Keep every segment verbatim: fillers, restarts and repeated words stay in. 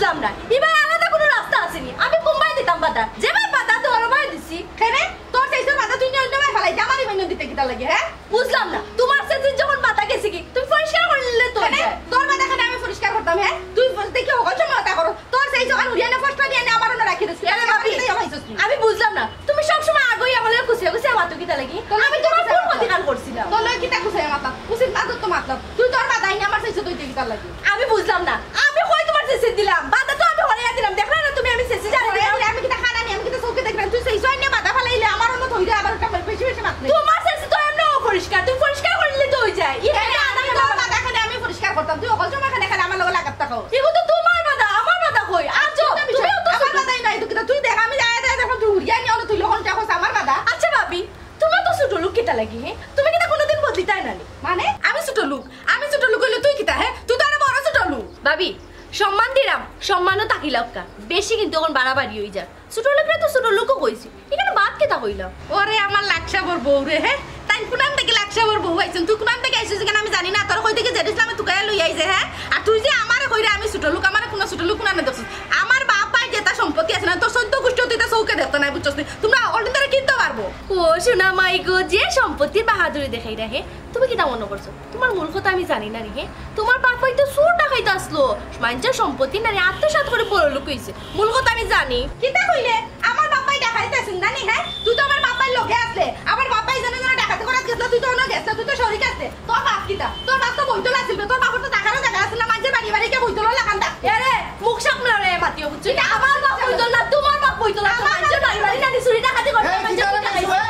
দিতাম না। ইবার আলাদা কুনু রাস্তা আছে নি? আমি কুনবায় দিতাম বাধা? যেবায় বাধা তো অরবায় দিছি। কেনে? তোর চাইছর বাধা তুই অন্য বায় ফালাইতে, আমার ইবার দিতে কিতা লাগে, হে? বুঝলাম না। তুমার চাইছর যখন বাধা গেছে গি, তুমি পরিষ্কার করিলে তো কেনে? তোর বাধা কেনে আমি পরিষ্কার করতাম, হে? তুই দেখি হকল সময় কথা করো। তোর চাইছর কান উড়িয়া না ফসলা দিয়া না আমার অন্য রাখি দিস। আরে ভাবি, আমি বুঝলাম না। তুমি সব সময় আগই আমারে কুছিয়া কুছিয়া মাতো কিতা লাগি? আমি তুমার কুন ক্ষতিখান করছিলাম? তোর লগে কিতা কুছিয়া মাতলাম? উচিত মাতত তো মাতলাম। তুই তোর বাধা আইনে আমার চাইছর দইতে কিতা লাগি? আমি বুঝলাম না। আমি কই তুমার চাইছর দিলাম? বাধা তো আমি হরাইয়া দিলাম। দেখলা না তুমি আমি চাইছর জানি না। আমি কিতা খানা নি, আমি কিতা চউখে দেখলাম? তুই চাইছর আইনে বাধা ফালাইলে আমার অন্য থইলে আবার একটা বেশি বেশি মাতলে। তুমার চাইছর তো এমনে অপরিষ্কার। তুমি পরিষ্কার করিলে তো অই যায়। ই এনে আমি তোর বাধা কেনে আমি পরিষ্কার করতাম। তুই হকল সময় কেনে খালি আমার লগে লাগাত থাকো। ইগু তো তুমার বাধা, আমার বাধা কই? আচ্ছা, তুমি অত আমার বাধাই নাই তো কিতা? তুই দেখ, আমি যাই যাই দেখো তুই উড়িয়া নিয়ে অন্য তুই লহন চা করছ আমার বাধা। আচ্ছা ভাবি, তুমার তো ছোট লোক কিতা লাগি, হে? তুমি কিতা কুনুদিন বদলিতায় না নি? মানে? আমি ছোট লোক, আমি ছোট লোক অইলে তুই কিতা, হে? তুই তো আরো বড় ছোট লোক। ভাবি, সম্মান দিরাম, সম্মানও থাকিলাউক্কা। বেশি কিন্তু অখন বাড়াবাড়ি অই যার। ছোট লোকরে তো ছোট লোকও কইছি, ইখানো বাদ কিতা কইলাম? ওরে আমার লাকসাবর বউ রে, হে? তাইন কুনান থাকি লাকসাবর বউ আইছইন? তুই কুনান থাকি আইছস ইখানো আমি জানি না। তোর কই থাকি জেড ইসলামে তুকাইয়া লই আইছে, হে? আর তুই যে আমারে কইরে আমি ছোট লোক, আমারে কুনু ছোট লোক কুনানে দেখছস? আমার বাপ ভাই যেতা সম্পত্তি আছে না, তোর চৌদ্দ গুষ্টিও তুই ইতা চউখে দেখতে নায়, বুঝছস নি? তুমরা অকলদিন ধরে কিনতে পারবো। ও সোনা মাই গো, যে সম্পত্তির বাহাদুরি দেখাইরা, হে? তুমি কিতা মনো করছো? তুমার মূল কথা আমি জানি না নি, হে? তুমার বাপ ভাই তো চুর ডাকাইত আছলো, মাইনষর সম্পত্তি নাড়ি আত্মসাৎ করি বড় লোক অইছে। মূল কথা আমি জানি। কিতা কইলে? আমার বাপ ভাই ডাকাইত আছিল না নি, হে? তুই তো আমার বাপ ভাইর লগে আছলে। আমার বাপ ভাই যেন যেন ডাকাতি করাত গেছলা, তুই তো অনো গেছলা, তুই তো শরিক আছলে। তোর বাপ কিতা? তোর বাপ তো বইতল আছিল, তোর বাপর তো থাকারও জাগা আছিল না, মাইনষর বাড়ি বাড়ি গিয়া বইতলর লাখান থাকতে। এরে, মুখ সামলাও রে, মাতিও, বুঝছো? ইটা আমার বাপ বইতল না, তুমার বাপ বইতল আছে। মাইনষর বাড়ি বাড়ি নানি চুরি ডাকাতি করে, এই, মাইনষর কিতা বাড়ি বাড়ি।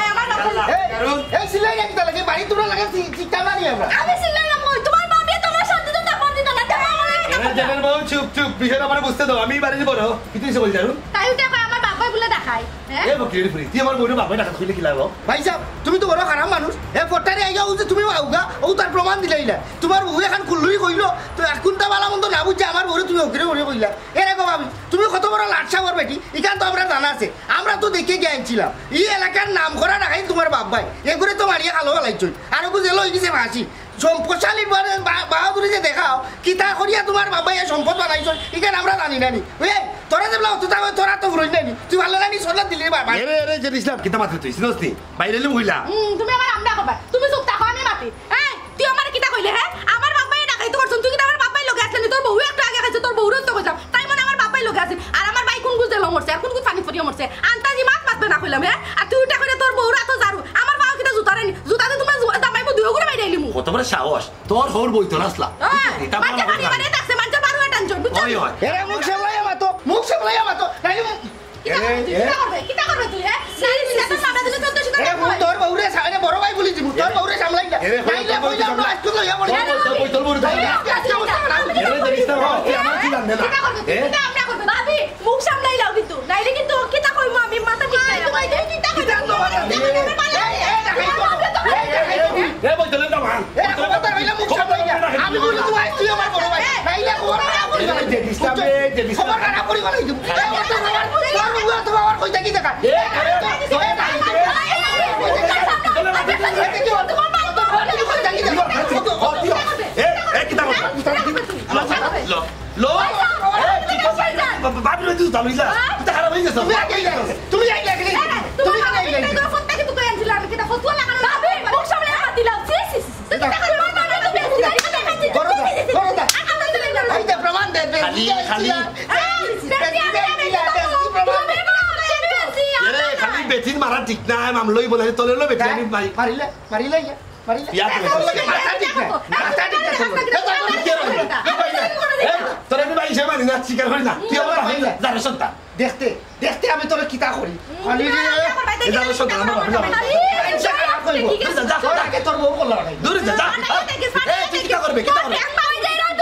এই, আমার বাপ বইতল। এই, কারণ এই সিলাই একটা লাগে, বাড়ি তোরা লাগে, চি-, চিন্তা মারি আমরা। আমি সিলাই না কই, তুমার বাপে তুমার শান্তি তো তখন দিত না, তুমার বাবা এরে, জেনারেল বাবু, চুপ, চুপ, বিষয়টা আমারে বুঝতে দাও, আমি বাড়ির বড়। কিতা অইছে বল, জারু? তাই উঠে কয় আমার বাপ ভাই বলে দেখায়, হ্যাঁ? এ বকিরে ফুরি, তুই আমার বউরে বাপ ভাই ডাকাত কইলে কিলা অইবো? ভাইসাব, তুমি তো বড় খারাপ মানুষ। হে ফট্টারে আইয়া অউ যে তুমি আউগা, অউ তার প্রমাণ দিলাইলা। তুমার বউ এখান খুললুই কইলো, তো কুনতা ভালা মন্দ না বুঝিয়া আমার বউরে তুমি অকিরে অকিরে কইলা। এরে গো ভাবি, তুমি কত বড় লাটসাবর বেটি, ইখান তো আমরার জানা আছে। আমরা তো দেখিয়া গিয়া আনছিলাম। ই এলাকার নাম করা ডাকাইত তুমার বাপ ভাই। এগুরে তো মারিয়া খালো ফালাইছইন। আর ওগু জেল অই গেছে ফাঁসি। সম্পদশালী মানে বা-, বাহাদুরি যে দেখাও, কিতা করিয়া তুমার বাপ ভাই এই সম্পদ বানাইছইন, ইখান আমরা জানি না নি। ওই, তোরা যেবলা অত থাকো, তোরা তো ফুরইন নাই নি। তুই ভালা নানি সন্ধ্যা দিলি বাবা। এরে, এরে, জেড ইসলাম, কিতা মাতরে তুই? চিনস নি? বাইরে লই কইলা। হুম, তুমি আমার আমরা কবা। তুমি চুপ থাকো, আমি মাতি। এই, তুই আমারে কিতা কইলে, হে? আমার বাপ ভাই ডাকাইত করছইন, তুই কিতা আমার বাপ ভাই লগে আছলে নি? তোর বউ একটু আগে খাইছে, তোর বউরও তো কইছলাম। তাই মানে আমার বাপ ভাই লগে আছিল। আর আমার ভাই কুন গুজ জেলো মরছে, আর কুন গুজ পানি ফরিয়া মরছে। আন্তাজি মাত মাতবে না কইলাম, হে? আর তুই উঠা করে তোর বউর আতো জারু। আমার বাবা কিতা জুতা রে নি? জুতা তো তুমার জু-, দামাই মু দুইও গুরে বাইরে আইলিমু। কত বড় সাহস? তোর হউর বইতল আছলা। ওই, বুঝছস নি? তার মাঝে মানে পানি বাড়ে থাকছে, মাঝে বারো আটান জন, বুঝছস? ওই, ওই। এরে মুখ সামলাইয়া মাতো, মুখ সামলাইয়া মাতো। নাইলে মু- কিতা এরে, করবে তুই? এরে। কিতা করবে? কিতা করবে তুই, হ্যাঁ? নাইলে তুই এত মামলা দিলে চৌদ্দশো টাকা এরে, মু হয়। তোর বউরে সা-, এরে বড় ভাই বলি দিমু, তোর বউরে সামলাই না। এরে, নাইলে কইলে আমরা আজকে লইয়া পড়ি। এরে, বইতল, বইতল, বইতল। এরে, আজকে অবস্থা খারাপ। এরে, দেখিস না, বাবা, তুই আমার কি জানবে না? কিতা করবে তুই? এ? কিতা আমরা করবে? ভাবি, মুখ সামলাইলাও কিন্তু। নাইলে কিন্তু কিতা কইমু আমি, মাথা ঠিক নাই আমার। কিতা করবে? কিতা করবে? এই, এই, এই, এই, এই, এই, এই, এই, এ বইতল, এটা ভাঙ। এ, বইতল, খবরদার হইলে মুখ সামলাই না। আমি বলি, তুই আয়, তুই আমার বড় ভাই। নাইলে খবর খারাপ করি এ, ফেলাই। দেখিস না, খবর খারাপ করি ফেলাই দিব। এ, তোর বাবার, তোর বাবার কই থাকি দেখা? এ, আরে, তো, এ, এ, এ, কিতা কথা? ল, ল। এ, কি কথা? বা-, বা-, ভাবি রইতে তো লইলা। তুই তো খারাপ হয়ে গেছো। তুমি আগে আইলা। তুমি আগে আইলা। তুমি আগে আইলা। এই তো ফোন থেকে তুই আনছিলাম, আমি কিতা ফতুয়া লাগানো? ভাবি, মুখ সামনে হাত দিলাম। ছি, ছি, ছি, ছি। এটা কিতা করো? করো না, করো না। এই যে প্রমাণ দে, দে, খালি, দে, খালি। দে, দে, দে, দে, দে, প্রমাণ দে। এরে, খালি বেটিন মারা ঠিক না, মামলই বলে, তোলে লো বেটি, আমি মারি। মারিলে, মারিলে, ইয়া। মারিলে। ইয়াদ রয়েছে। মাথা ঠিক না, মাথা ঠিক না তোর। এ, তোর, তোর, তোর, এ, তোর আমি ভাই হিসেবে মানি না, স্বীকার করি না। তুই আমার ভাই না, জানো সন্তান। দেখতে, দেখতে আমি তোরে কিতা করি। খালি রে, এ, জানো সন্তান, আমার ভাই না। খালি। আচ্ছা, খারাপ কইবো। যা, যা, যা। তোর আগে তোর বউ করলা না। দূরে যা, যা। এ, তুই কিতা করবে, কিতা করবে?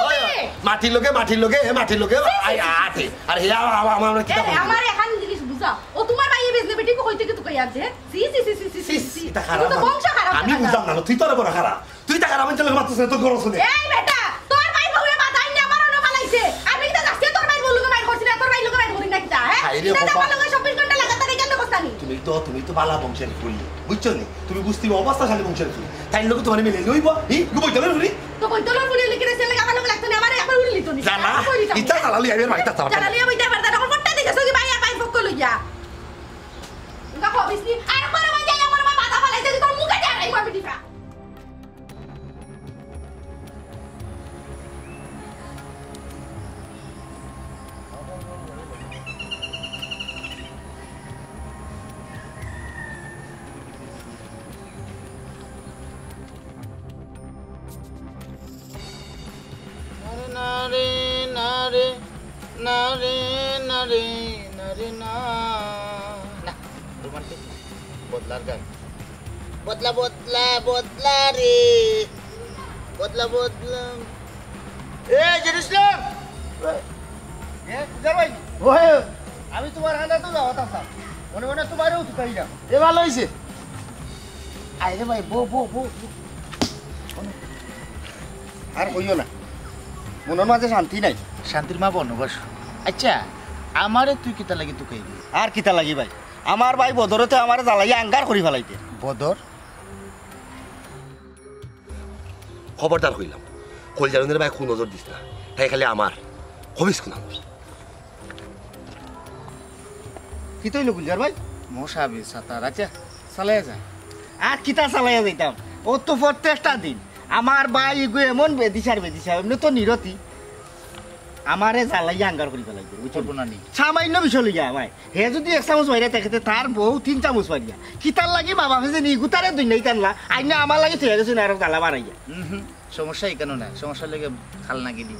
ওই, ওই, মাটির লগে, মাটির লগে, এ, মাটির লগে, আই, আটে। আর হে, আমা-, আমা-, আমরা কিতা এ, করবো? আমার এখান জিনিস বুঝা। ও তুমার ভাইয়ে বেজলে বেটি কই থেকে তুকাই আনছে, হে? ছি, ছি, ছি, ছি, ছি, ছি, ছি। ইতা খারাপ তো মানুষ। বংশ খারাপ আমি কথা। বুঝলাম না, তুই তোর বড় খারাপ। তুই তা খারাপ, আমি চলে মারতেছ না, তোর গরম শুনে। এই বেটা, তোর ভাই বউরে বাজাই নিয়ে আমার অন্য ফালাইছে। আমি কিতা যাচ্ছি তোর ভাই বউর লগে মাইর করছি না, তোর ভাই লগে মাইর করি না কিতা, হ্যাঁ? হায় রে ইতা বাবা। আমার লগে চব্বিশ ঘন্টা লাগাতার কেন বসতানি? তুমি তো, তুমি তো বালা বংশের ফুল, বুঝছো নি? তুমি বুঝতে অবস্থাশালী বংশের ফুল। তাই লোক তোমার মিলে লইব, ই, গু বইতলে ফুলি। তো বইতলে ফুলি লিখে রেছে, আমার লগে লাগতো না, আমার একবার উড়ে লিতো নি। না, ইতা চালালি আমি আর বাড়িত যাইতাম পারতাম না। চালালি আমি ইতা পারতাম না। অখন পট্টা দিকে সঙ্গে ভাই আর ভাই পক্ষ লইয়া। উনকা কবিস নি, আর পরে ভাই যাই আমার মা মাথা ফালাই দে, তোর মুখে দিয়ে আর এই কবি দিবা। নারে, নারে, নারে, নারে, নারে, নারে, না। না, রোমান্টিক না। বদলার গান। বদলা, বদলা, বদলা রে। বদলা, বদলা। এ, জেরুসালাম! এ, গুলজার ভাই। ওহে। আমি তুমার হানা তো যাওয়াত আছলাম। মনে মনে তুমারেও তুকাই না। এ ভালা অইছে। আয় রে ভাই, বো, বো, বো, বো। আর কইও না। মনর মাঝে শান্তি নাই। শান্তির মা বনবাস। আচ্ছা, আমারে তুই কিতা লাগি তুকাইবি? আর কিতা লাগি ভাই? আমার ভাই বদরে তো আমারে জ্বালাইয়া আঙ্গার করি ফালাইতে। বদর? খবরদার কইলাম, কইলজারুনের ভাই কুনজর দিস না, তাই খালি আমার খবিস কুনানোর। কিতা অইলো গুলজার ভাই? মশা বি সাতার, আচ্ছা, চালাইয়া যা। আর কিতা চালাইয়া যাইতাম? ও তো প্রত্যেকটা দিন আমার ভাই ইগু এমন বেদিশার বেদিশা, এমনে তো নিরতি। আমারে জ্বালাইয়া আঙ্গার করি ফালাইতে, বুঝছো? করবো না নি। সামান্য বিষয় লইয়া ভাই। হে যুদি এক চামচ মারিয়া থাকে, তে তার বউ তিন চামচ মারিয়া। কিতার লাগি মা বাপে যে নি গুতারে দুই নাই টানলা, আইনা আমার লাগি থইয়া গেছে না আরো জ্বালা বাড়াইয়া। হুম হুম, সমস্যা ইখানো না, সমস্যা লাগে খাল নাগিনি।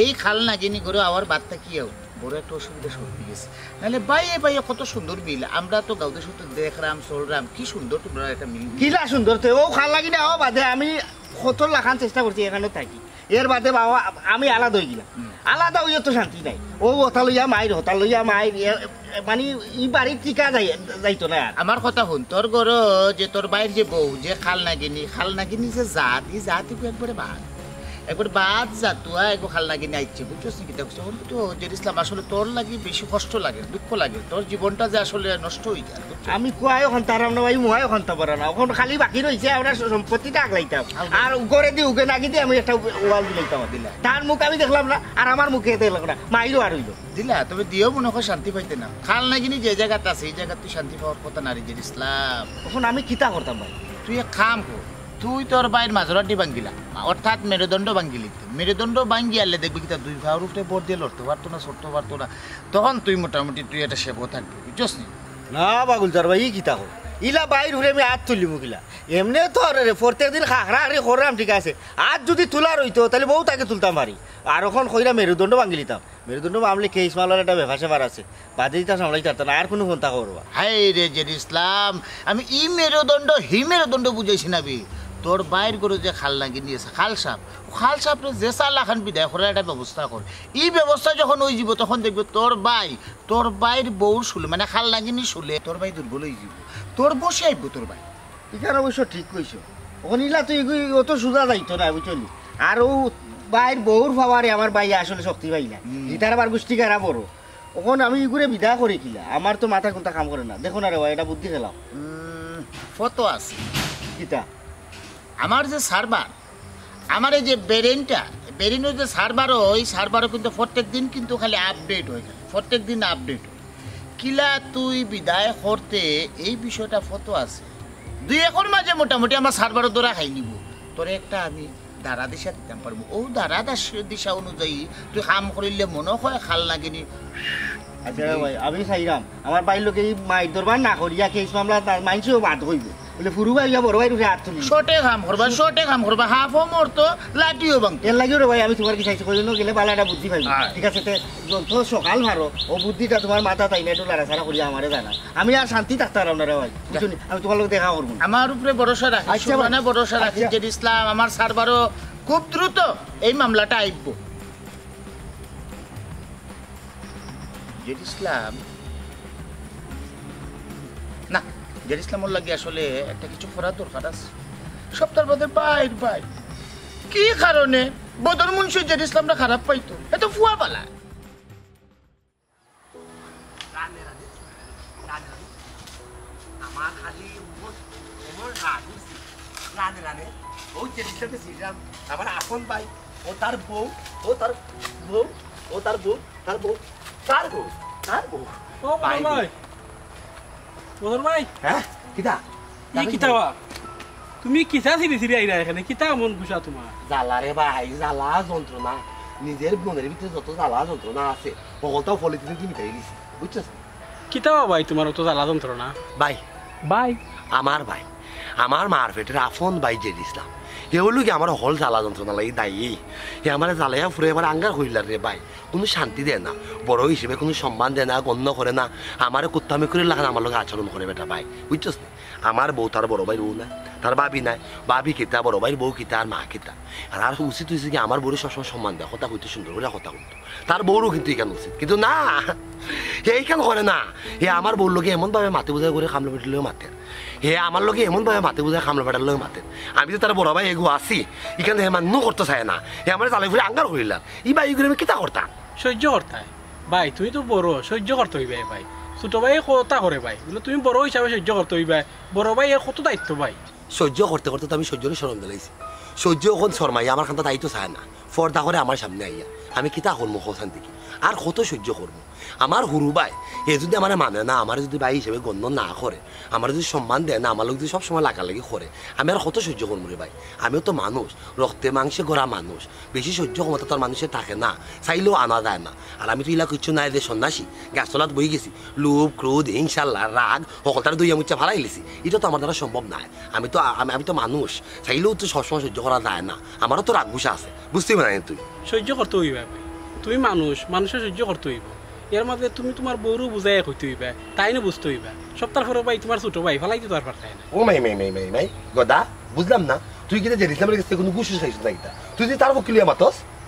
এই খাল নাগিনি ঘরো আওয়ার বাদ থাকি আও, বড় একটা অসুবিধা সর্দি গেছে। নাহলে বাইয়ে বাইয়ে কত সুন্দর মিল, আমরা তো গাঁও দেশো তো দেখরাম, চলরাম, কি সুন্দর তুমরা একটা মিল। কিলা সুন্দর তে, ও খাল নাগিনি আওয়া বাদে আমি কত লাখান চেষ্টা করছি ইখানো থাকি। এর বাদে বাবা, আমি আলাদা অই গেলাম। হুম। আলাদা অইয়া তো শান্তি নাই। ও হতা লইয়া মাইর, হতা লইয়া মাইর, এ, এ, মানে, ই বাড়িত টিকা যাই-, যাইতো না আর। আমার কথা হুন, তোর ঘরো যে তোর ভাইর যে বউ, যে খাল নাগিনি, খাল নাগিনি যে জাত, ই জাত ইগু একবারে বাদ। একবারে বাদ জাত, তুই এগু খাল নাগিনি আইছে, বুঝছস নি কিতা কইছি? অখন তো জেরুসালাম আসলে তোর লাগি বেশি কষ্ট লাগে, দুঃখ লাগে। তোর জীবনটা যে আসলে নষ্ট অই যায়। আমি কুয়ায়ও খান্তা পারাম না ভাই, মুয়ায়ও খান্তা পারা না। অখন খালি বাকি রইছে আমরা স-, সম্পত্তিটা আগলাইতাম। আগলাই। আর ঘরে দি উগে নাগি দি আমি একটা ওয়াল দিলাইতাম। দিলা। তার মুখ আমি দেখলাম না, আর আমার মুখে দেখলাম না। মাইরও আর অইলো। দিলা, তবে দিও মনে হয় শান্তি পাইতে না। খাল নাগিনি যে জাগাত আছে, এই জাগাত তুই শান্তি পাওয়ার কথা না রে জেরুসালাম। অখন আমি কিতা করতাম ভাই? তুই এক কাম কর, তুই তোর ভাইর মাজরাটি ভাঙ্গিলা, অর্থাৎ মেরুদণ্ড ভাঙ্গিলি। মেরুদণ্ড ভাঙ্গিয়ালে দেখবি কিতা দুই পাওর উপরে ভর দিয়া লড়তে পারতো না, চড়তে পারতো না। তখন তুই মোটামুটি তুই একটা সেবো থাকবি, বুঝছস নি? না বা গুলজার ভাই, ই কিতা কও? ইলা ভাইর উপরে আমি আত তুলিমু কিলা? এমনে তো আর রে, প্রত্যেক দিন খাখরা খাখরি কররাম, ঠিক আছে। আত যুদি তুলার অইতো, তাইলে বউত আগে তুলতাম পারি। আর অখন কইরা মেরুদণ্ড ভাঙ্গিলিতাম। মেরুদণ্ড ভাঙ্গলে কেস মামলার একটা ব্যাপার স্যাপার আছে। বাদে দিতা সামলাইতাম পারতাম না, আর কুনু ফোন তা করবা। হায় রে জেরুসালাম, আমি ই মেরুদণ্ড, হি মেরুদণ্ড বুঝাইছি না বে। তোর ভাইর ঘরো যে খাল নাগিনি আছে, খাল সাপ, খাল সাপরে যে চালাখান বিদায় করার একটা ব্যবস্থা কর। ই ব্যবস্থা যখন অইযিবো, তখন দেখবে তোর ভাই, তোর ভাইর বউর শুলে, মানে খাল নাগিনির শুলে, তোর ভাই দুর্বল অইযিবো। তোর বশে আইবো তোর ভাই। ইখান অবশ্য ঠিক কইছো। অখন ইলা তো ইগু অত সুজা যাইতো না, বুঝছো নি? আর অউ ভাইর বউর পাওয়ারে আমার ভাই আসলে শক্তি পাইলা। হুম। ইতার আবার গুষ্টি গাড়া বড়। অখন আমি ইগুরে বিদায় করি কিলা? আমার তো মাথায় কুনতা কাম করে না। দেখো না রে ভাই, এটা বুদ্ধি খেলাও। উম, ফটো আছে। কিতা? আমার যে সার্ভার, আমার এই যে ব্রেইনটা, ব্রেইনর যে সার্ভারও, ওই সার্ভারও কিন্তু প্রত্যেক দিন কিন্তু খালি আপডেট অয়, খালি প্রত্যেক দিন আপডেট অয়। কিলা তুই বিদায় করতে এই বিষয়টা ফটো আছে। দুই একর মাঝে মোটামুটি আমার সার্ভারও ধরা খাই নিবো। তোরে একটা আমি ধারা দিশা দিতাম পারমু। অউ ধারা দাস-, দিশা অনুযায়ী তুই কাম করিলে মনে হয় খাল নাগিনি। আচ্ছা রে ভাই, আমি চাইরাম, আমার ভাইর লগে ই মাইর দরবার না করিয়া কেস মামলা তার মাইনষেও বাদ কইবো। বলে ফুরু ভাই ইয়া বড় ভাইর উপরে আত তুলি। শটে কাম করবা, শটে কাম করবা, হাফও মরতো, লাঠিও ভাঙতো। এর লাগিও রে ভাই, আমি তুমার গেছে আইছি, কইলে গেলে বালা একটা বুদ্ধি পাইবো। হ্যাঁ। ঠিক আছে, তে যত সকাল পারো, অউ বুদ্ধিটা তুমার মাথাত আইলে একটু লাড়াচাড়া করিয়া আমারে জানা। আমি আর শান্তি থাকতাম পারতাম না রে ভাই, বুঝছো নি? আমি তুমার লগে দেখা করমু। আমার উপরে ভরসা রাখিস, আচ্ছা ভাই। সুমানে ভরসা রাখিস, আচ্ছা। জেরুসালাম, আমার সার্ভারও খুব দ্রুত এই মামলাটা আইবো। জেরুসালাম, না, জেরুসালামর লাগি আসলে একটা কিছু করার দরকার আছে। সপ্তাহর বাদে বাইর, বাইর। কি কারণে বদর মুন্সি জেরুসালামরে খারাপ পাইতো? এ তো ফুয়া বালা। রানে, রানে, রানে, রানে। আমার খালি এমন, এমন রাগ উঠছে। রানে, রানে, অউ জেরুসালামরে চিনরাম, আমার আপন ভাই। ও তার বউ, ও তার বউ, ও তার বউ, তার বউ, তার বউ, তার বউ। ও বদর ভাই। বদর ভাই। হ্যাঁ? কিতা? ই কিতা বা? তুমি কিতা ছিড়ি ছিড়ি আইরা এখানে? কিতা এমন গুছা তোমার? জ্বালা রে ভাই, জ্বালা যন্ত্রণা। নিজের মনের ভিতরে যত জ্বালা যন্ত্রণা আছে, হকলতাউ পলিথিনে দি মিটাই দিছি। বুঝছস? কিতা বা ভাই তোমার অত জ্বালা যন্ত্রণা? ভাই। ভাই। আমার ভাই। আমার মার পেটের আফন ভাই জেড ইসলাম। হে অইলো গি আমার হকল জ্বালা যন্ত্রণা লাগি দায়ী। হে আমারে জ্বালাইয়া ফুরে আমারে আঙ্গার করিলার রে ভাই। কুনু শান্তি দেয় না। বড় হিসেবে কুনু সম্মান দেয় না, গণ্য করে না। আমারে কুত্তা মেকুরির লাখান আমার লগে আচরণ করে বেটা ভাই। বুঝছস নি? আমার বউ তার বড় ভাইর বউ নায়, তার ভাবি নায়। ভাবি কিতা, বড় ভাইর বউ কিতা, আর মা কিতা? আর, আর উচিত অইছে কি আমার বউরে সবসময় সম্মান দেওয়া, কথা কইতো সুন্দর করি কথা কইতো। তার বউরও কিন্তু ইখান উচিত, কিন্তু না, হে ইখান করে না। হে আমার বউর লগে এমন ভাবে মাতে বুঝায় করে কামলা বেটার লগে মাতের। হে আমার লগে এমন ভাবে মাতে বুঝায় কামলা বেটার লগে মাতের। আমি যে তার বড় ভাই এগু আছি, ইখান হে মান্য করতে চায় না। হে আমারে জ্বালাই ফুরে আঙ্গার করিলার। ই ভাই ইগুরে আমি কিতা করতাম? সহ্য করতায়। ভাই, তুমি তো বড়, সহ্য করতে অইবায় ভাই। ছোট ভাইয়ে কথা করে ভাই, বুঝলে তুমি বড় হিসাবে সহ্য করতে অইবায়। বড় ভাইয়ে কত দায়িত্ব ভাই। সহ্য করতে করতে তো আমি সহ্যরে শরম দিলাইছি। সহ্য অখন শরমাইয়া আমার কান্দাত আইতো চায় না। পর্দা করে আমার সামনে আইয়া। আমি কিতা করমু কও চাইন দেখি? আর কত সহ্য করমু? আমার হুরু ভাই, হে যুদি আমারে মানে না, আমারে যুদি ভাই হিসাবে গণ্য না করে, আমারে যুদি সম্মান দেয় না, আমার লগে যুদি সবসময় লাগালাগি করে, আমি আর কত সহ্য করমু রে ভাই? আমিও তো মানুষ, রক্তে মাংসে গড়া মানুষ। বেশি সহ্য ক্ষমতা তো আর মানুষের থাকে না, চাইলেও আনা যায় না। আর আমি তো ইলা কিচ্ছু নায় যে সন্ন্যাসী, গাছতলাত বই গেছি, লোভ, ক্রোধ, হিংসা, লা-, রাগ, হকলতারে দইয়া মুচ্ছা ফালাই লিছি। ইটা তো আমার দ্বারা সম্ভব নায়। আমি তো, আমি, আমি তো মানুষ, চাইলেও তো সবসময় সহ্য করা যায় না। আমারও তো রাগ গুসা আছে, বুঝতে পারে না তুই। সহ্য করতে অইবায় ভাই, তুমি মানুষ, মানুষের সহ্য করতে অইবো। এর মাঝে তুমি তোমার বউরও বুঝাইয়া কইতে অইবায়, তাইনও বুঝতে অইবায়। সবতার পরে ভাই তোমার ছোট ভাই ফালাই দিতে আর পারতায় না। ও মাই, মাই, মাই, মাই, মাই, গদা, বুঝলাম না, তুই কিতা জেড ইসলামের গেছে কুনু ঘুষ খাইছস না কিতা? তুই যদি তার পক্ষে লইয়া মাতস?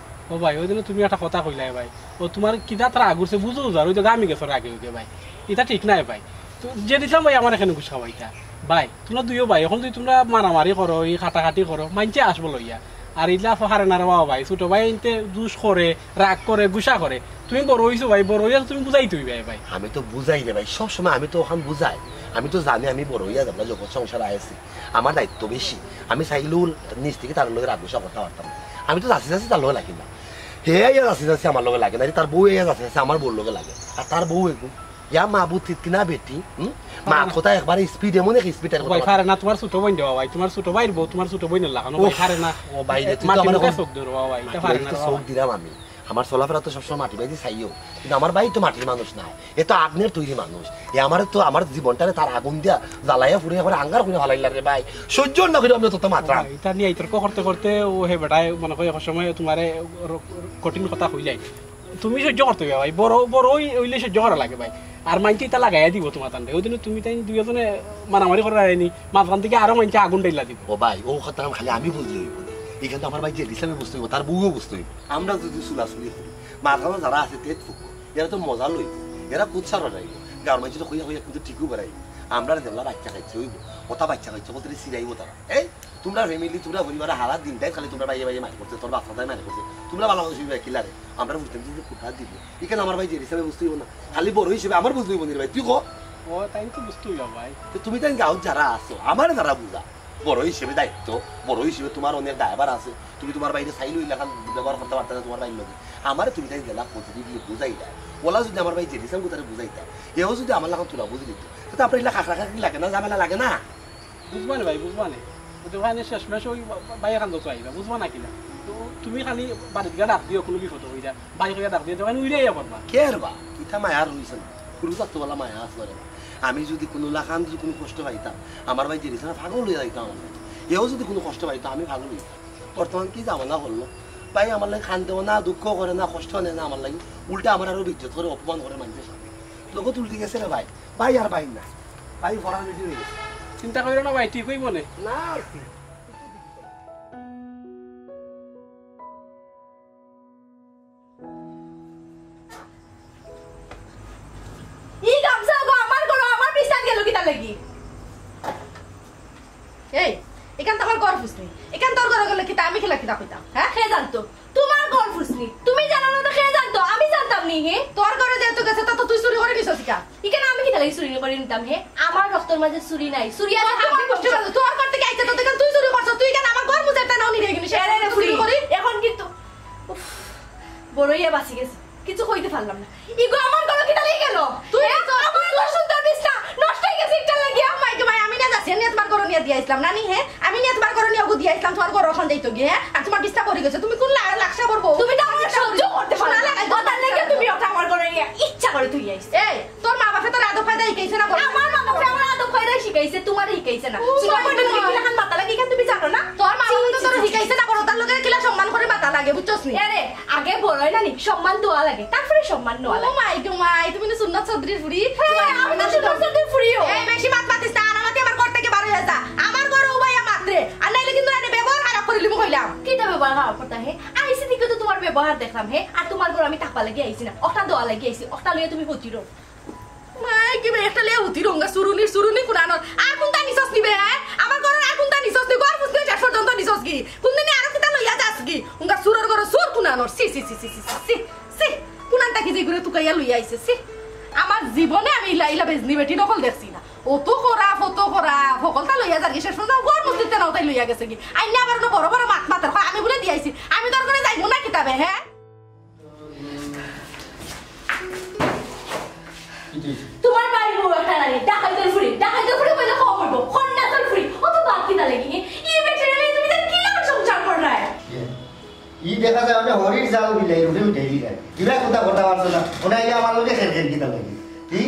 ও ভাই, ওই দিন তুমি একটা কথা কইলায় ভাই, ও তোমার কিতা তার আগুরছে বুঝো যার, ওই তো গামি গেছে আগে ওই ভাই, ইটা ঠিক নায় ভাই। তো জেড ইসলাম ভাই আমার এখানে ঘুষ খাওয়াইতা ভাই, তোমরা দুইও ভাই, অখন যদি তোমরা মারামারি করো, ই কাটাকাটি করো, মাইনষে আসবো লইয়া। আর ইলা ফারে না রে বাবা ভাই, ছোট ভাই ইনতে দুষ করে, রাগ করে, গুসা করে। তুমি বড় অইছো ভাই, বড় অইয়া তুমি বুঝাইতে অইবায় ভাই। আমি তো বুঝাই রে ভাই, সব সময় আমি তো অখান বুঝাই। আমি তো জানি আমি বড় অইয়া যাবো, জগৎ সংসার আইছি, আমার দায়িত্ব বেশি। আমি চাইলেও নিজ থাকি তার লগে রাগ গুসা করতাম পারতাম না। আমি তো যাচি যাচি তার লগে লাগি না। হে আইয়া যাচি যাচি আমার লগে লাগে না, তার বউ আইয়া যাচি যাচি আমার বউর লগে লাগে। আর তার বউ এগু ইয়া মাবুদ তিতকি না বেটি, হুম? মা পারে না। কথা একবারে স্পিড, এমন এক স্পিড আর ও কথা ভাই, বলে। পারে না, তোমার ছোট বইন রে বাবা ভাই, তোমার ছোট ভাইর বউ, তোমার ছোট বইনর লাখান, ও ভাই, উফ। পারে না। ও ভাই রে, তুই তো মাটির আমার মুখে এখন চোখ ধরো বাবা ভাই, ইটা মাটির পারে মুখে না তো রে চোখ বাবা। দিলাম আমি। আমার চলাফেরা তো সবসময় মাটি বাইদি চাইও, কিন্তু আমার ভাই তো মাটির মানুষ নায়, এ তো আগ্নের তৈরি মানুষ। এ আমারে তো আমার জীবনটারে তার আগুন দিয়া জ্বালাইয়া ফুড়িয়া করে আঙ্গার করে ফালাইলার রে ভাই, সহ্য না করে আমি তত মাত্রা। ভাই, ইটা নিয়া তর্ক করতে করতে ও হে বেটায় মনে কয় এক সময় তোমারে র-, র-, কঠিন কথা কইলাই। তুমি সহ্য করতে অইবায় ভাই, বড়, বড় অই-, অইলে সহ্য করা লাগে ভাই। আর মাইনষে ইতা লাগাইয়া দিবো তোমার তানরে। ওই দিন তুমি তাইন দুইজনে মারামারি করার আইনি, মাঝখান থাকি আরো মাইনষে আগুন ঢাইলা দিবো। ও ভাই, ও কথা খালি আমি বুঝলে অইবো না। ইখান তো আমার ভাই জেড ইসলামে বুঝতে অইবো, তার বউও বুঝতে অইবো। আমরা যদি চুলাচুলি করি, মাঝখানো যারা আছে তেত ফুকো, এরা তো মজা লইবো, এরা কুৎসা রটাইবো। গাঁওর মাইনষে তো কইয়া কইয়া কিন্তু ঠিকও বেড়াইবো। আমরা যেগুলা বাচ্চা কাচ্চা অইবো, ওটা বাচ্চা কাচ্চা বলতে সিরাইবো তারা। এই তোমরা ফ্যামিলি, তোমরা পরিবারে হারা দিন দেখ, খালি তোমরা বাইয়ে বাইয়ে মার করছে, তোর বাপ দাদায় মার করছে, তোমরা ভালো মানুষ হইবে কিলারে, আমরা বুঝতাম যে কুটা দিব। এখানে আমার ভাই জেড ইসলামে বুঝতে অইবো না, খালি বড় হিসেবে আমার বুঝতে অইবো নি রে ভাই, তুই কো। ও, তাই তো বুঝতে অইবো ভাই। তো তুমি তাই গাঁও যারা আছো, আমার যারা বুঝা, বড় হিসেবে দায়িত্ব, বড় হিসেবে তোমার অনেক দায়ভার আছে, তুমি তোমার বাইরে চাইলে ওই লেখান ব্যবহার করতে পারতে না তোমার বাইর লগে। আমারে তুমি তাই গেলা পজিটিভলি বুঝাই দেয়, ওলা যদি আমার ভাই জেড ইসলাম কোথায় বুঝাই দেয়, এও যদি আমার লেখান তোরা বুঝে দিত, তো আপনার এগুলা খাখরা খাখরি লাগে না, ঝামেলা লাগে না। বুঝবা না ভাই, বুঝবা না। ও তো ওখানে শেষমেশ ওই বা-, বা-, ভাইয়া কান্দ তো আইবা, বুঝবা না কিনা? তো তুমি খালি বাড়িত গিয়া ডাক দিও, কোনো বিপদ হই যা। ভাই কইয়া ডাক দিও, যখন উইরে আইয়া পড়বা। কে আর বা? ইতা মায়া আর রইছে না। কুরু তত্ত্বওয়ালা মায়া আছে রে বা। আমি যদি কোনো লাখান যদি কোনো কষ্ট পাইতাম, আমার ভাই জেরিসা পাগল হইয়া যাইতাম আমার ভাই। এও যদি কোনো কষ্ট পাইতো, আমি পাগল হইতাম। বর্তমান কি জামানা হলো? ভাই আমার লাগি কান্দেও না, দুঃখ করে না, কষ্ট নেয় না আমার লাগি। উল্টা আমার আরো বেইজ্জত করে, অপমান করে মানুষের সামনে। জগৎ উল্টে গেছে রে ভাই। ভাই আর ভাই না। ভাই ফরার বেশি হয়ে গেছে। চিন্তা করিও না ভাই, ঠিক হইব নে। না। ই গামছা গো আমার ঘরো, আমার বিছনাত গেল কিতা লাগি? এই, এখান তো আমার ঘর ফুসনি। এখান তোর ঘরে গেলে কিতা আমি খেলা কিতা কইতাম? হ্যাঁ, কে জানতো? তোমার ঘর ফুসনি। তুমি জানো না তো কে জানতো? আমি জানতাম নি, হে? তোর ঘরে যেহেতু গেছে, তা তো তুই চুরি করে নিছস কিতা? এখানে আমি কিতা লাগি চুরি করে নিতাম, হে? আমার রক্তর মাঝে চুরি নাই। চুরি আছে আমার হাবির কষ্ট বংশ। তোর ঘর থেকে আইছে, তো তুই চুরি করছস। তুই কেন আমার ঘর মুছে একটা নাও নিয়ে গেলি? এরে রে ফুরি, চুরি করি? এখন কিন্তু বড় অইয়া বাঁচি গেছি, কিছু কইতে পারলাম না। ইগু আমার ঘরো কিতা লাগি গেল? তুই এ, তো আমার ঘর সুন্দর বিছনা নষ্ট অই গেছে ইটার লাগি। ও মাই গো মাই, আমি না যাচ্ছি, আমি তোমার ঘরো নিয়া দিয়া আইছিলাম নানি, হে? আমি নিয়া তোমার ঘরো নিয়া ওগু দিয়া আইছিলাম, তোমার ঘরো অখন যাইতো গিয়া, হে? আর তোমার বিছনা পড়ি গেছে, তুমি কোন লা-, লাকসা করবো? তুমি তো আমার সহ্য করতে পারো না। ওটার লাগি তুমি ওটা আমার ঘরো নিয়া ইচ্ছা করে তুই আইছ। এই, তোর মা বাপে তোর আদব কায়দা শিখাইছে না বড়? আমার মা বাপে আমার আদব কায়দা শিখাইছে, তোমারে শিখাইছে না। ও, তোমার মা বাপে বাবা। কিলাখান মাতা লাগে, ইখান তুমি জানো না? তোর মা বাপে তো তোর শিখাইছে না বড়, তার লগে কিলা সম্মান করে মাতা লাগে, বুঝছস নি? এরে, আগে বড় অয় না নি, সম্মান দেওয়া লাগে, তারপরে সম্মান নেওয়া লাগে। ও মাই গো মাই, তুমি তো সুন্নত চৌধুরীর ফুড়ি। হ্যাঁ, আমি তো সুন্নত চৌধুরীর ফুড়িও। এই বেশি মাত মাতিস না, আর আমাতে আমার ঘর থেকে বার হয়ে যা। আমার ঘর ও ভাইয়া মাত্রে, আর নাইলে কিন্তু এনে ব্যবহার খারাপ করে লিমু কইলাম। কিতা ব্যবহার খারাপ করতা হে? আইছি দিকে তো তোমার ব্যবহার দেখলাম হে, আর তোমার ঘর আমি থাকবার লাগি আইছি না, ওটা দেওয়া লাগি আইছি, ওটা লইয়া তুমি হতিরো। মাই কি বে, একটা লেউতি রঙ্গা চুরুনি, চুরুনি কুনানোর। আর কোনটা নিছস নি বে, হ্যাঁ? আমার ঘরর আর কোনটা নিছস নি? ঘর পুছতে শেষ পর্যন্ত নিছস কি? কোনদিন আরো কিতা লইয়া যাস কি? উঙ্গা চুরর ঘরর চুর কুনানোর। ছি, ছি, ছি, ছি, ছি, ছি, ছি। কুনানটা কি যে ঘুরে তুকাইয়া লইয়া আইছে, ছি। আমার জীবনে আমি ইলা, ইলা বেজনি বেটি নকল দেখছি না। অত করা, ফত করা, ফকলটা লইয়া যার কি শেষ পর্যন্ত ঘর মুছতে না ওটাই লইয়া গেছে কি? আইনা আবার অনো বড় বড় মাত মাতের, কয় আমি বলে দিয়াইছি। আমি তোর ঘরে যাইমু না কিতাবে, হ্যাঁ? কিতা অইছে? তোমার ভাইর বউ একটা নানি, ডাকাইতর ফুড়ি, ডাকাইতর ফুড়ি কইলে কম অইবো, খন্নাসর ফুড়ি, অত বাদ কিতা লাগি? ই বেটিরে লইয়া তুমি তার কিলা সংসার কররায়? ইয়ে, ই দেখা যায় মানে হরির জাল বিলাই রুটে মিটাই দিলাই। কিবা কথা কথা পারছো না, ওনা আইয়া আমার লগে খেল খেল কিতা লাগি? কি?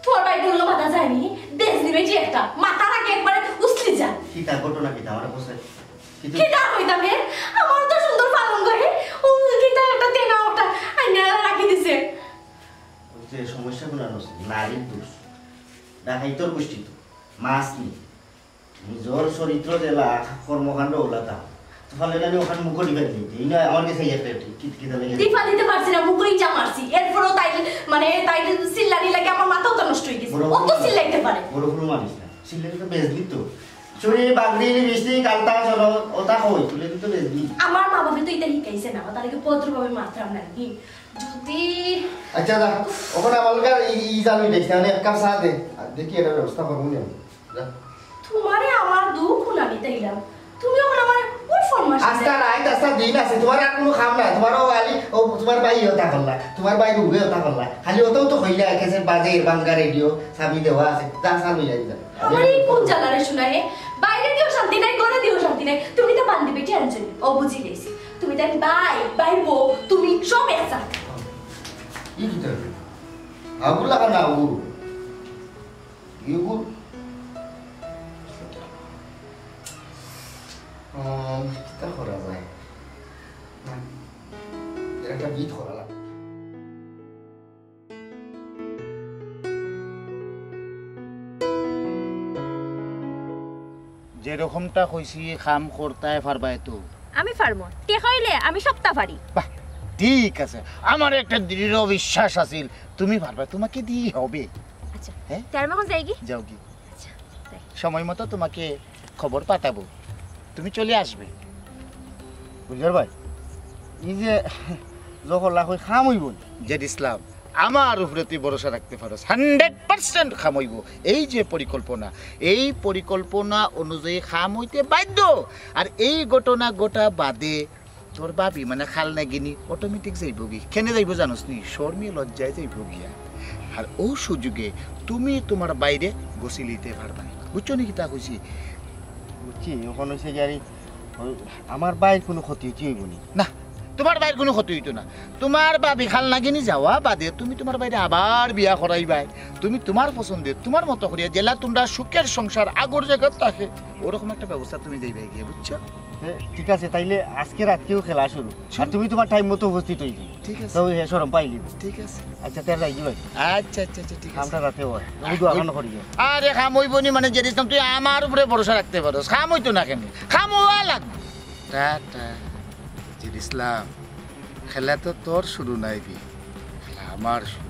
তোমার ভাইর বউর লগে মাতা যায়নি, বেজনি বেটি একটা, মাতার আগে একবারে উছলি যায়। কিতা ঘটনা কিতা আমার বসে? কিতা কিতা কইতাম হে? আমার তো সুন্দর পালঙ্গ হে। ও কিতা একটা তেনা ওটা আইনা রাখি দিছে। ওই যে সমস্যা গুলো আছে, নারীর দোষ। ডাকাইতর গোষ্ঠী তো, মাছ নেই। নিজর চরিত্র যেলা, কর্মকাণ্ড ওলা তা। তো ফলে আমি ওখানে মুখো ডিফাই দিই। এই না, আমার কাছে একটা কি, কিতা লাগে? দিফা দিতে পারছি না, মুখো ইটা মারছি। এরপরও তাই, মানে, তাই চিল্লানি লাগে আমার মাথাও তো নষ্ট হয়ে গেছে। বড় অত বড় চিল্লাইতে পারে। বড় বড় মারিস না। চিল্লানি তো বেজলি তো। চুড়ি, বাগড়ি, লিপস্টিক, আলতা, চলো, ওটা কই? তুলে দিতে বেজলি। আমার মা বাবা তো এটা শিখাইছে না, ওটা লাগে ভদ্রভাবে মারতাম না কি? যদি আচ্ছা, দা, ওখানে আমার লোকের ই, ই জানি দেখছি, মানে, এক কাপ চা দে। আর দেখি, এটা ব্যবস্থা করবো নি আমি। যা। তোমারে আমার দুঃখ না মিটাইলাম। তুমি এখন আমার কোন ফরমাস আস্তা রাইত, আস্তা দিন আছে, তোমার আর কোনো কাম নাই। তোমারও খালি, ও, তোমার ভাই ওটা করলা, তোমার ভাই রুবে ওটা করলা। খালি ওটাও তো হইলা, একেছে বাজে, বাঙ্গা রেডিও, চাবি দেওয়া আছে। যা, চা লইয়া যা। আমার এই কোন জ্বালারে শোনা হে? বাইরে দিও শান্তি নাই, ঘরে দিও শান্তি নাই। তুমি তো বান্দি বেটি আনছো নি? ও বুঝি গেছি। তুমি তাই ভাই, ভাই বউ, তুমি সব একসাথে। ই কি তাই? আগুন লাগা না, আগুন। ইগু, আহ, কিতা করা যায়? না, এর একটা বিট করা লাগে। যেরকমটা কইছি, কাম করতায় পারবায় তো? আমি পারমু। টেকা অইলে আমি সবটা পারি। বাহ, ঠিক আছে। আমার একটা দৃঢ় বিশ্বাস আছিল, তুমি পারবায়, তোমাকে দিয়ে হবে। আচ্ছা, হ্যাঁ? তে আমি এখন যাই কি? যাও কি? আচ্ছা, যাই। সময় মতো তোমাকে খবর পাঠাবো, তুমি চলে আসবে। গুলজার ভাই, এই যে যখন লাখ ওই কাম হইব না। জেড ইসলাম, আমার উপরে তুই ভরসা রাখতে পারস, হান্ড্রেড পার্সেন্ট কাম হইব। এই যে পরিকল্পনা, এই পরিকল্পনা অনুযায়ী কাম হইতে বাধ্য। আর এই ঘটনা ঘটা বাদে তোর ভাবি মানে খাল নাগিনি অটোমেটিক যাইবগি। কেনে যাইব জানোস নি? শরমে লজ্জায় যাইব গিয়া। আর ও সুযোগে তুমি তোমার ভাইরে গছিলিতে পারবা। বুঝছো নি কিতা কইছি? বুঝছি, ওখানে হইছে কি আর এই, ওই, আমার ভাইর কোনো ক্ষতি হইতে হইব নি। না, তোমার ভাইর কোনো ক্ষতি হইতো না। তোমার ভাবি খাল নাগিনি যাওয়া বাদে তুমি তোমার ভাইরে আবার বিয়া করাইবায়। তুমি তোমার পছন্দে, তোমার মতো করিয়া যেলা তোমরা সুখের সংসার আগর জায়গা থাকে, ওরকম একটা ব্যবস্থা তুমি যাইবায় গিয়া, বুঝছো? এ, ঠিক আছে, তাইলে আজকে রাতকেও খেলা শুরু। আর তুমি তোমার টাইম মতো উপস্থিত হইবে। ঠিক আছে। তো হে শরম পাইলি। ঠিক আছে। আচ্ছা, তার যাই ভাই। আচ্ছা, আচ্ছা, আচ্ছা, ঠিক আছে। আমরা রাতে হয়। আমি দোয়া খান করি। আরে কাম হইব নি মানে জেড ইসলাম, তুই আমার উপরে ভরসা রাখতে পারস। কাম হইতো না কেনে? কাম হওয়া লাগবে। টাটা। জেড ইসলাম, খেলা তো তোর শুরু নাইবি, খেলা আমার শুরু।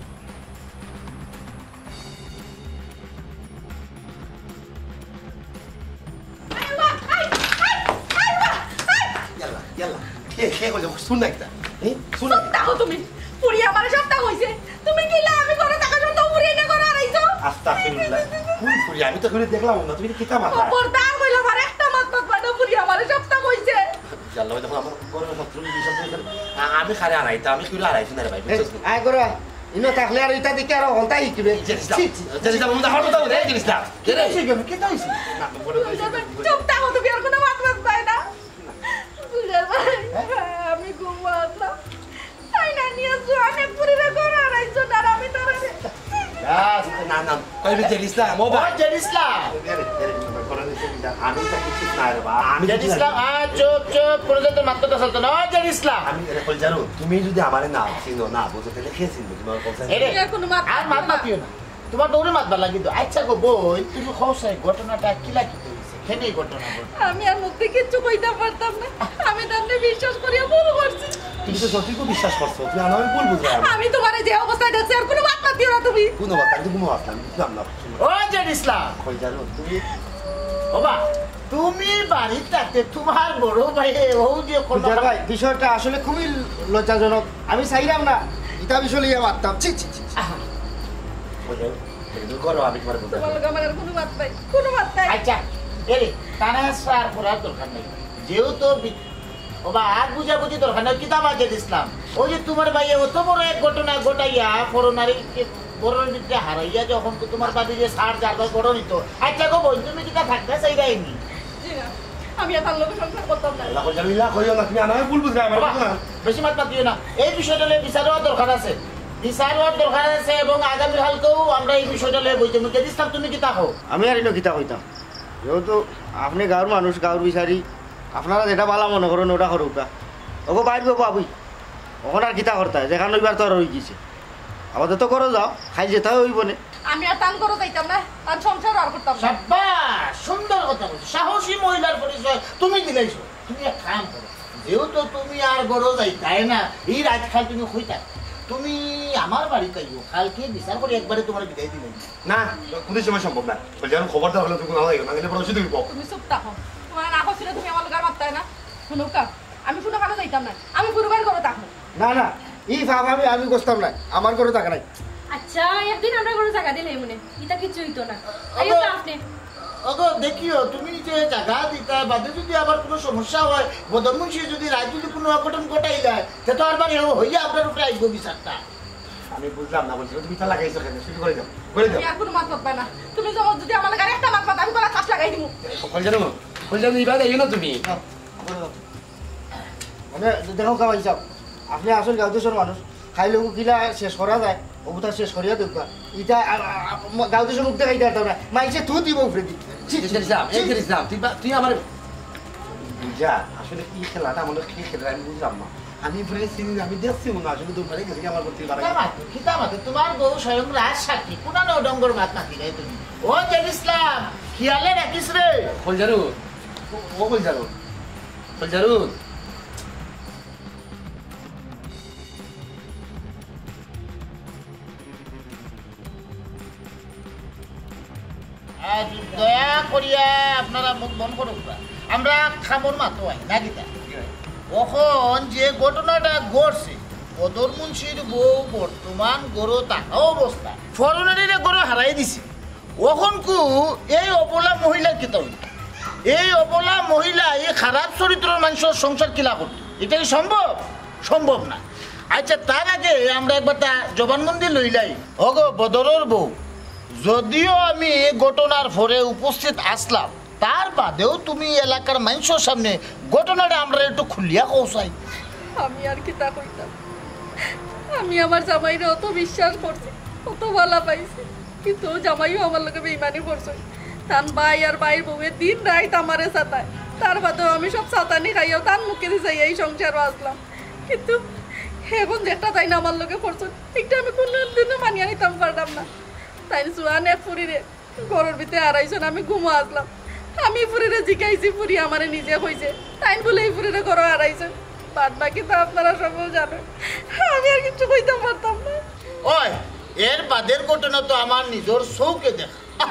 ইয়াল্লা, ইয়াল্লা। কে, কে কইলে? শুন না একটা। হুম? শুন না। সব দেখো তুমি। পুরি আমারে সব তা কইছে। তুমি কিলা আমি ঘরে থাকা সত্ত্বেও পুরি এনে ঘরে হারাইছো? আস্তাগফিরুল্লাহ। কোন পুরি? আমি তো এখনো দেখলাম না। তুমি কিতা মাথা? খবরদার কইলাম আর একটা মাত মাতবা না, পুরি আমারে সব তা কইছে। আল্লাহ, দেখো, আমার ঘরর শত্রু বিভীষণ তো এখানে। আ-, আমি কারে হারাইতাম, আমি কিরে হারাইছি না রে ভাই, বুঝছস নি? আয় করো, ইনো থাকলে আর ইটা দেখি আরো হলতা হিকিবে। জেরিস না। ছি, ছি, ছি। জেরিস না, বন্ধু, আমার কথা বলে, জেরিস না। কিতা হইছে? কিতা হইছে? না, বড় হইছে। চুপ থাকো, তুমি আর কোনো মাত মাত পাই না। বুঝার ভাই, আমি ঘুমো আছলাম। তাই না নিয়ে জোয়ান এক পুরিরে ঘর হারাইছো, আর আমি তারে না, না, কইবে জেরিস না, ও বা। ও জেরিস না। আমি তা কিছু না রে বা। আমি জেরিস না, আ, চুপ, চুপ, কোনো জাতের মাত কথা চলতো না। ও জেরিস না। আমি, এরে কইল জানো, তুমি যদি আমারে না চিনো, না বুঝো, তাহলে কে চিনবো তোমার কথা? এরে, তুমি আর কোনো মাত আর মাত মাতিও না। মাতিও না। তোমার দৌড়ে মাতবার লাগি তো। আচ্ছা গো বইন, তুমি কও চাই ঘটনাটা কিলা কিতা হইছে? কেনে এই ঘটনা ঘটলো? আমি আর মুখ দিয়া কিচ্ছু কইতাম পারতাম না। আমি তারে বিশ্বাস করিয়া ভুল করছি। তুমি তো সঠিকও বিশ্বাস করছো, তুমি আমারে ভুল বুঝায়। আমি তোমারে যে অবস্থায় দেখছি, আর কোনো মাত মাতিও না তুমি। কোন অবস্থা? আমি তো ঘুমো আছলাম, বুঝলাম না। ও জেরিস না। কই জানো তুমি? ও বা, তুমি বাড়িত থাকতে তোমার বড় ভাইয়ে ও যে ঘটনা। ভাই, বিষয়টা আসলে খুবই লজ্জাজনক। আমি চাইলাম না, ইটা বিষয় লইয়া মাততাম। ছি, ছি, ছি, ছি। আহা। ওই যে, এই যে ঘরো আমি তোমার বলতে তোমার লগে আমার আর কোনো মাত নাই, কোনো মাত নাই। আচ্ছা, এরে, তারা সার করার দরকার নাই। যেহেতু বি-, ও বা, আর বুঝাবুঝি দরকার নাই, কিতা বা জেরিস না। ওই যে তোমার ভাইয়ে অত বড় এক ঘটনা ঘটাইয়া, পরনারী কে-, ঘরর ভিতরে হারাইয়া যখন তো তোমার ভাবি যে সার যার ঘর ঘটনা নিত। আচ্ছা গো বইন, তুমি কিতা থাকতে চাইরায়নি? জি না, আমি আর তার লগে সংসার করতাম না। আল্লাহ কইল, ইলা কইও না, তুমি আমারে ভুল বুঝরায়, আমার বাবা, কথা না। বেশি মাত মাতিও না। এই বিষয়টা লইয়া বিচার হওয়ার দরকার আছে। বিচার হওয়ার দরকার আছে এবং আগামী কালকেও আমরা এই বিষয়টা লইয়া বইতে মুখে দিতাম, তুমি কিতা কও? আমি আর ইনো কিতা কইতাম? যেহেতু আপনে গাঁওর মানুষ, গাঁওর বিচারি, আপনারা যেটা ভালা মনে করইন ওটা করউক্কা। ওগো বাইর গো বাবুই, অখন আর কিতা করতায়? যেখান অইবার তো আর অই গেছে। আপাতত ঘরো যাও, কাইল যেতা অয় অইবো নে। আমি আর তান ঘরো যাইতাম না, তান সংসার আর করতাম না। সাব্বাস, সুন্দর কথা বলছো, সাহসী মহিলার পরিচয় তুমি দিলাইছো। তুমি এক কাম করো, যেহেতু তুমি আর ঘরো যাইতায় না, এই রাইত কাইল তুমি কই থাকো, তুমি আমার বাড়িত আইও, কাইলকে বিচার করি একবারে তোমারে বিদায় দিলাইমু। না, কোনো সময় সম্ভব না। কইল জানো, খবরদার অইলে তুমি না যাইও, না গেলে বড় অসুবিধা অইবো। তুমি চুপ থাকো, তোমারে না কইছি না, তুমি আমার লগে আর মাততায় না। হুনুক্কা, আমি কুনুখানো যাইতাম না, আমি ফুরুবার ঘরো থাকমু। না, না, ই পাপ আমি, আমি করতাম না, আমার ঘরো থাকা নাই। আচ্ছা, একদিন আমরার ঘরো জাগা দিলাইমু নে, ইতা কিচ্ছু অইতো না। আইও তো আপনে। ওগো, দেখিও, তুমি যে জাগা দিতায়, বাদে যদি আবার কোনো সমস্যা হয়, বদর মুন্সি যদি রাইত যদি কোনো অঘটন ঘটাইলায়, তে তো আরবার হইয়া আপনার উপরে আইবো বিচারটা। আমি বুঝলাম না, বলছি, তুমি ইতা লাগাইছো কেনে? শুরু করি দাও, করি দাও। তুমি আর কোনো মাত মাতবায় না। তুমি যখন যদি আমার লগে আর একটা মাত মাতো, আমি গলাত ফাঁস লাগাই দিমু। কইল জানো, কইল জানো, ইবার আইও না তুমি। মানে, দেখউক্কা ভাইসাব, আপনে আসল গাঁও দেশর মানুষ, কাইল অগু কিলা শেষ করা যায়, অগুতা শেষ করিয়া দেউক্কা। ইতা, আ, আ, আ, গাঁও দেশর মুখ দেখাইতায় পারতাম না, মাইনষে থু দিবো উপরেদি। ছি, ছি, ইসলাম, ছি। এই ইসলাম, তুই বা-, তুই আমার বুঝা, আসলে কি খেলাটা মনে কি খেলা আমি বুঝলাম না। আমি উপরে চিনি না, আমি দেখছি মনে হয় আসলে দৌড় মারি গেছে আমার প্রতি বাড়া। কিতা মাতো, কিতা মাতো, তোমার বউ স্বয়ং রাজ সাক্ষী, কোনানো ডঙ্গর মাত মাতিরায় তুমি। ও জেরিস না, খিয়ালে রাখিস রে। কইল জানো, ও, ও কইল জানো। কইল জানো। আজ দয়া করিয়া আপনারা মুখ বন্ধ করউক্কা। আমরা কামর মাতো আই, না কিতা? অখন যে ঘটনাটা ঘটছে, বদর মুন্সির বউ বর্তমান ঘরো থাকা অবস্থা, পরনারীরে ঘরো হারাই দিছে। অখনকু এই অবলা মহিলা কিতা অইল? এই অবলা মহিলা, এই খারাপ চরিত্রর মানষর সংসার কিলা করতো? ইটা কি সম্ভব? সম্ভব না। আচ্ছা, তার আগে আমরা একবার তা জবানবন্দি লইলাই। ওগো বদরর বউ, যদিও আমি এই ঘটনার পরে উপস্থিত আছলাম, তার বাদেও তুমি এলাকার মানষর সামনে ঘটনাটা আমরারে একটু খুলিয়া কও চাই। আমি আর কিতা কইতাম? আমি আমার জামাইরে অত বিশ্বাস করছি, অত ভালা পাইছি, কিন্তু অউ জামাইও আমার লগে বেইমানি করছে। তান ভাই আর ভাইর বউয়ে দিন রাইত আমারে সাতায়, তার বাদেও আমি সব সাতানি খাইয়াও তান মুখেদি চাইয়া এই সংসারো আছলাম। কিন্তু অখন যেটা তাইন আমার লগে করছে, ইটা আমি কুনুদিনও মানিয়া নিতাম পারলাম না। তাইন জুয়ান এক ফুরিরে ঘরর ভিতরে হারাইছইন, আমি ঘুমো আছলাম। আমি ফুরিরে জিকাইছি, ফুরি আমারে নিজে কইছে, তাইন বুলে ই ফুরিরে ঘরো হারাইছইন। বাদ বাকি তো আপনারা সবউ জানইন, আমি আর কিচ্ছু কইতাম পারতাম না। ওই, এর বাদের ঘটনা তো আমার নিজর চউখে দেখা।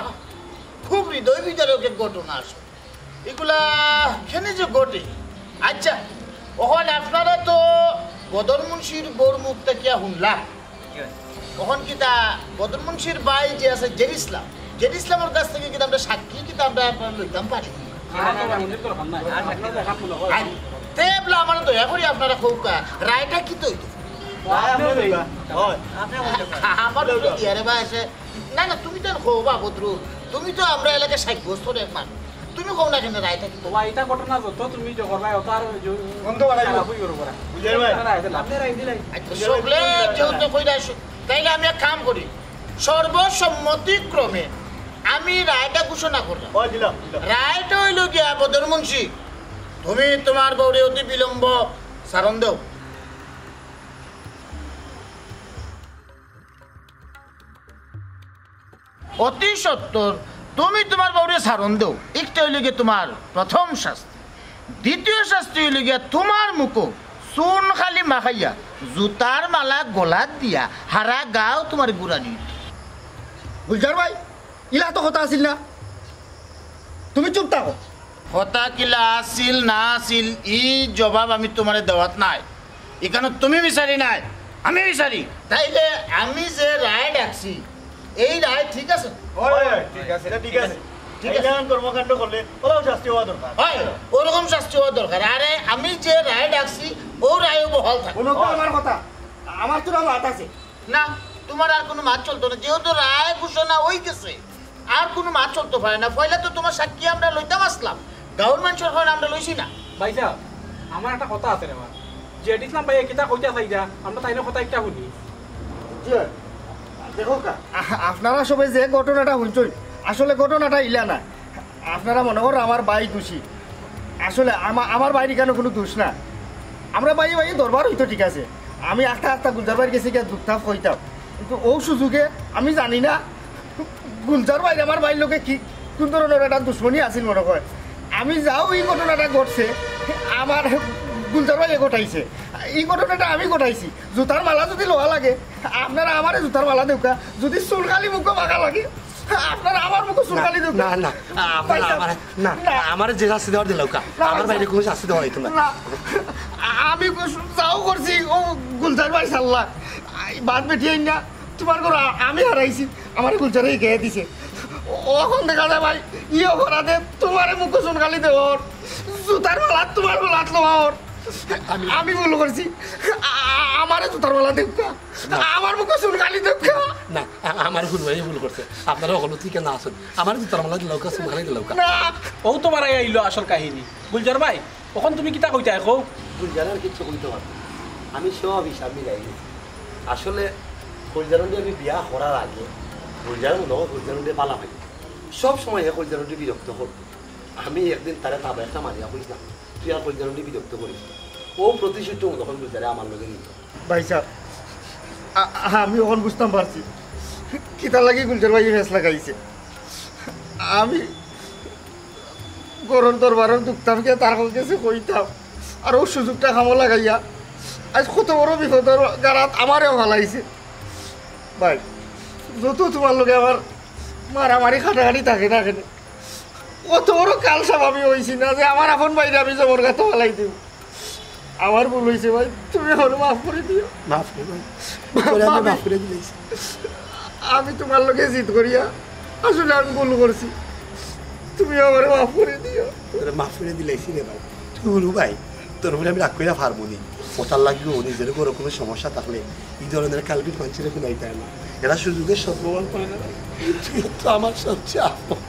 খুব হৃদয় বিদারক এক ঘটনা আসলে। ইগুলা কেনে যে ঘটে? আচ্ছা, অখন আপনারা তো বদর মুন্সির বউর মুখ থাকিয়া হুনলা। অখন কিতা বদর মুন্সির ভাই যে আছে জের ইসলাম, জের ইসলামর কাছ থাকি কিতা আমরা সাক্ষী কিতা আমরা আপনারা লইতাম পারি? আই, তে বলা আমার দয়া করি আপনারা কউক্কা, রায়টা কিতা অইতো? আমার উপরে দিয়া রে ভাই আছে। না, না, তুমি তো কও বা বদরুল, তুমি তো আমরা এলাকার ষাইট বছর এক মানুষ, তুমি কও না কেনে রায়টা কিতা? বাবা, ইটা ঘটনা যত তুমি জগর ভাই, অত আর বন্ধ বানাইবো। খারাপ অইবো ওরা। বুঝাই ভাই। আপনারা আইতে লাভ। আপনারা আইতে লাভ। আচ্ছা, সকলে যেহেতু কইরা আসো, তাইলে আমি এক কাম করি, সর্বসম্মতিক্রমে আমি রায়টা ঘোষণা করলাম। ওই দিলাম, দিলাম। রায়টা অইলো গিয়া বদর মুন্সি, তুমি তোমার বউরে অতি বিলম্ব ছাড়ন দেও। অতি সত্বর তুমি তোমার বউরে ছাড়ন দেও। একটা অইলো গিয়া তোমার প্রথম শাস্তি। দ্বিতীয় শাস্তি অইলো গিয়া তোমার মুখো চুন কালি মাখাইয়া জুতার মালা গলাত দিয়া হারা গাঁও তোমার ঘুরানি। গুলজার ভাই, ইলা তো কথা আছিল না, তুমি চুপ থাকো। কথা কিলা আছিল না আছিল, ই জবাব আমি তোমারে দেওয়াত নাই। ইখানো তুমি বিচারি নায়, আমি বিচারি। তাইলে আমি যে রায় ডাকছি, এই রায় ঠিক আছে? হয়, হয়, ঠিক আছে, এটা ঠিক আছে। ঠিক আছে। এই ধরনের কর্মকাণ্ড করলে ওরাও শাস্তি হওয়া দরকার। হয়, ওরকম শাস্তি হওয়া দরকার। আরে, আমি যে রায় ডাকছি, ও রায়ও বহাল থাকে। শুনো তো আমার কথা, আমার তো মাত আছে। না, তোমার আর কোনো মাত চলতো না, যেহেতু রায় ঘোষণা অই গেছে, আর কোনো মাত চলতো পারে না। পয়লা তো তোমার সাক্ষী আমরা লইতাম আসলাম, গাঁওর মানুষের হয় আমরা লইছি না। ভাই সাহেব, আমার একটা কথা আছে রে বা। যে ইসলাম ভাই কিতা কইতা চাইরা, আমরা তাইনর কথা একটা শুনি। জি, দেখো কা, আ-, আপনারা সবে যে ঘটনাটা শুনছইন, আসলে ঘটনাটা ইলা না। আপনারা মনে করো আমার ভাই দোষী, আসলে আমা-, আমার ভাইর ইখানো কোনো দোষ না। আমরা ভাইয়ে ভাইয়ে দরবার অইতো ঠিক আছে, আমি আখতা আখতা গুলজার ভাইর গেছে গিয়া দুখটা কইতাম, কিন্তু অউ সুযোগে আমি জানি না গুলজার ভাইর আমার ভাইর লগে কি, কোন ধরনের একটা দুশমনি আছিল মনে হয়। আমি যাও ই ঘটনাটা ঘটছে, আমার গুলজার ভাইয়ে ঘটাইছে। ই ঘটনাটা আমি ঘটাইছি। জুতার মালা যদি লওয়া লাগে, আপনারা আমারে জুতার মালা দেউক্কা। যদি চুন কালি মুখো মাখা লাগে, আপনারা আমার মুখো চুন কালি দেউক্কা। না, না, আপনারা ভাই সাহেব, আমারে, না, না। আমারে যে শাস্তি দেওয়ার দিলাউক্কা। না, আমার ভাই ভাইরে সাহেব। কোনো শাস্তি দেওয়া অইতো না। না, আমি কো-, যাও করছি, ও গুলজার ভাই সাল্লা। এই বাদ বেটি আইন না, তোমার ঘর আ-, আমি হারাইছি, আমার গুলজারে গিয়া দিছে। অখন দেখা যায় ভাই, ই অপরাধে তোমারে মুখো চুন কালি দেওয়ার, জুতার মালা তোমার মালাত লওয়ার। আমি আমি ভুল করছি, আ-, আ-, আমারে জুতার মালা দেউক্কা, না। আমার মুখো চুন কালি দেউক্কা। না, আ-, আমার ভুল ভাই ভুল করছে, আপনারা অকল ঠিক না আছেন, আমার জুতার মালা দিলাউক্কা, চুন কালি দিলাউক্কা। না। অউ তোমার আইলো আসল কাহিনী। গুলজার ভাই, অখন তুমি কিতা কইতায় কও? গুলজার আর কিচ্ছু কইতো পারতো না। আমি সব হিসাব মিলাই গেছি। আসলে গুলজাররে আমি বিয়া করার আগে গুলজার মনে হয় গুলজাররে বালা পাই। সব সময় হে গুলজাররে বিরক্ত করতো। আমি একদিন তারে থাবা একটা মারিয়া কইছিলাম, "তুই আর গুলজাররে বিরক্ত করিস না।" অউ প্রতিশোধটা তখন গুলজারে আমার লগে নিত। ভাই সাহেব, আ-, আমি অখন বুঝতাম পারছি কিতার লাগি গুলজার ভাইয়ে ফেস লাগাইছে। আমি ঘরর দরবারর দুখটা গিয়া তার গেছে কইতাম, আর অউ সুযোগটা কামো লাগাইয়া আইজ কত বড় বিপদর গাড়াত আমারেও ফালাইছে। ভাই, যত তোমার লগে আমার মারামারি কাটাকাটি থাকে না কেনে, অত বড় কাল স্বাভাবিক অইছি না যে আমার আপন ভাইরে আমি জবর গাতো ফালাই দিমু। আমার ভুল অইছে ভাই, তুমি আমারে মাফ করি দিও। মাফ করি ভাই। মাফ করি আমি আমি মাফ করি দিলাইছি। আমি তোমার লগে জিদ করিয়া আসলে আমি ভুল করছি, তুমি আমারে মাফ করি দিও। তোরে মাফ করি দিলাইছি রে ভাই। তুই হুরু ভাই, তোর উপরে আমি রাগ করিয়া পারমু নি। অতার লাগিও নিজের ঘরো কোনো সমস্যা থাকলে ই ধরনের কালপিট মানষরে হুনাইতায় না। এরা সুযোগের সদ্ব্যবহার করে না ভাই। তুই তো আমার সবচেয়ে আপন।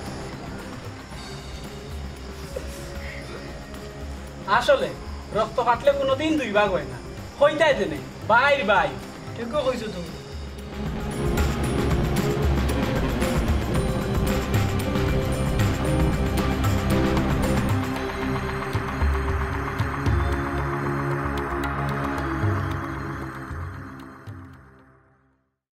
আসলে রক্ত কাটলে কোনোদিন দুই ভাগ হয় না, কইতায় যে নাই, ভাইর ভাই। ঠিকই কইছো তুমি।